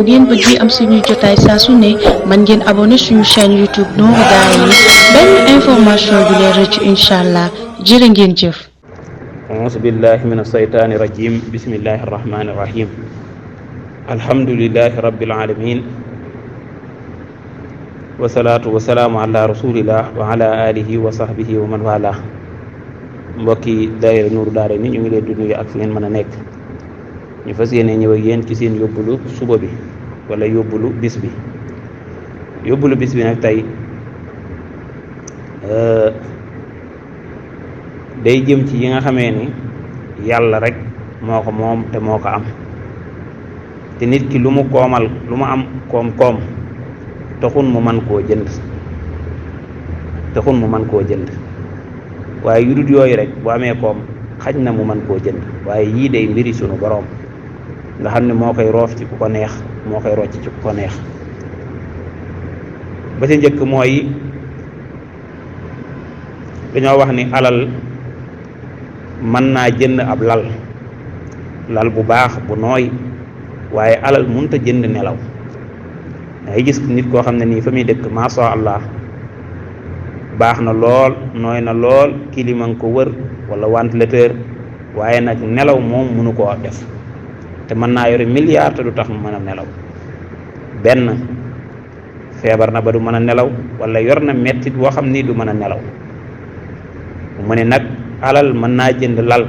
ngeen bëggee am suñuy jotaay saa su ne mën ngeen abonné suñu chaîne YouTube Nourou Darayni benn information du leen rëcc incha allah jërë ngeen jëf. auzu billahi min ashaytaani rajim bismillahi arrahmani irrahim alhamdulilahi rabbil alamin wasalaatu wasalaamu ala rasulillah wa ala alihi wa sahbihi wa man wala. mbokki daayira Nourou Darayni ñu ngi leen di nuyu ak fi ngeen mën a nekk. ñu fas yéene ñëw ak yéen ci seen yóbbulu suba bi wala yóbbulu bis bi. yóbbulu bis bi nag tey day jëm ci yi nga xamee ni yàlla rek moo ko moom te moo ko am te nit ki lu mu koomal lu mu am koom-koom taxun mu mën koo jënd waaye yu dul yooyu rek bu amee koom xaj na mu mën koo jënd waaye yii day mbiri sunu boroom nga xam ne moo koy roof ci ku ko neex moo koy rocc ci ku ko neex. ba ci njëkk mooy dañoo wax ni alal mën naa jënd ab lal bu baax bu nooy waaye alal mënut a jënd nelaw. dangay gis nit koo xam ne nii fa muy dëkk masha Allah baax na lool nooy na lool kiliman ko wër wala ventilateur waaye nag nelaw moom mënu koo def te mën naa yore milliard te du tax mu mën a nelaw. benn feebar na ba du mën a nelaw wala yor na mettit woo xam ni du mën a nelaw. mu ne nag alal mën naa jënd lal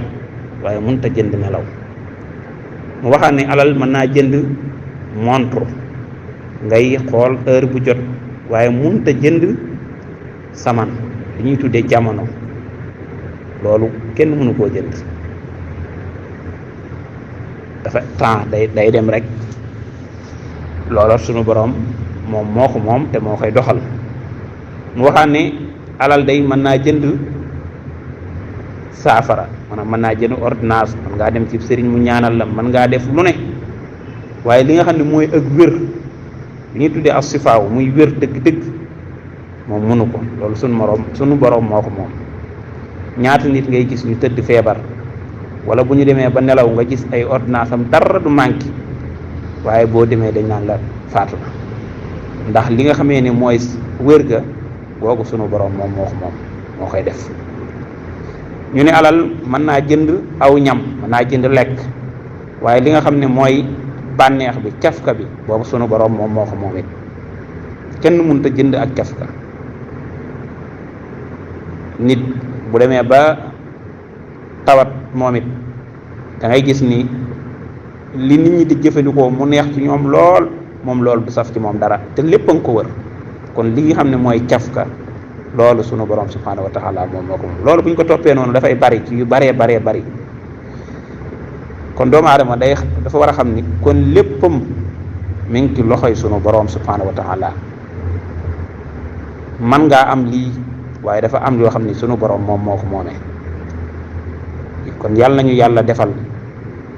waaye mënut a jënd nelaw. mu waxaat ne alal mën naa jënd montre ngay xool heure bu jot waaye mënut a jënd saman li ñuy tuddee jamono loolu kenn mënu koo jënd. dafa temps day dem rek loola sunu borom moom moo ko moom te moo koy doxal. mu waxaat ne alal day mën naa jënd saafara maanaam mën naa jënd ordonnance mën ngaa dem ci sëriñ mu ñaanal la mën ngaa def lu ne waaye li nga xam ne mooy ak wér li ñuy tuddee as sifaaw muy wér dëgg-dëgg moom mënu ko. loolu sunu borom moo ko moom. ñaata nit ngay gis ñu tëdd feebar wala bu ñu demee ba nelaw nga gis ay ordonnance am dara du manqué waaye boo demee dañ naan la faatu na ndax li nga xamee ne mooy wér ga googu sunu borom moom moo ko moom moo koy def. ñu ne alal mën naa jënd aw ñam mën naa jënd lekk waaye li nga xam ne mooy bànneex bi cafka bi boobu sunu borom moom moo ko moom it kenn mënut a jënd ak cafka. nit bu demee ba tawat moom it da ngay gis ni li nit ñi di jëfandikoo mu neex ci ñoom lool moom loolu du saf ci moom dara te lépp a nga ko wër. kon li nga xam ne mooy cafka loolu sunu borom subhanahu wa taala moom moo ko moom. loolu bu ñu ko toppee noonu dafay bari ci yu baree bari kon doomu aadama dafa war a xam ni kon léppam mi ngi ci loxoy sunu borom subhanahu wa taala. man ngaa am lii waaye dafa am yoo xam ni sunu borom moom moo ko moomee. kon yàlla nañu yàlla defal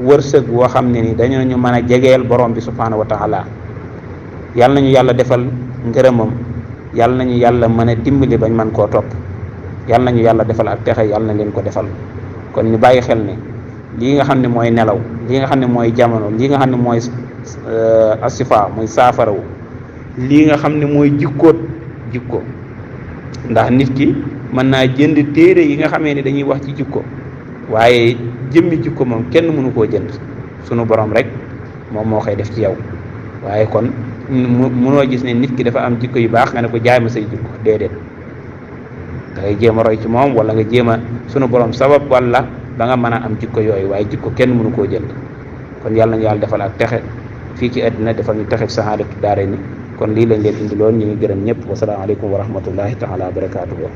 wërsëg woo xam ne ni dañoo ñu mën a jegeel borom bi subhanahu wa taala. yàlla nañu yàlla defal ngërëmam. yàlla nañu yàlla mën a dimbali bañ man koo topp. yàlla nañu yàlla defal ak texe yàlla na leen ko defal. kon ñu bàyyi xel ne lii nga xam ne mooy nelaw lii nga xam ne mooy jamono lii nga xam ne mooy asifa muy saafarawu lii nga xam ne mooy jikko ndax nit ki mën naa jënd téere yi nga xamee ne dañuy wax ci jikko waaye jëmmi jikko moom kenn mënu koo jënd sunu borom rek moom moo koy def ci yow. waaye kon mënoo gis ne nit ki dafa am jikko yu baax nga ne ko jaay ma say jikko déedéet da ngay jéem a roy ci moom wala nga jéem a sunu borom sabab wala ba nga mën a am jikko yooyu waaye jikko kenn mënu koo jënd. kon yàlla nañu yàlla defal ak texe fii ci àddina defal ñu texe sahaadatu daarayni. kon lii lañ leen indi loon ñu ngi gërëm ñëpp wasalaamaaleykum wa rahmatullahi taala wa barakaatuhu.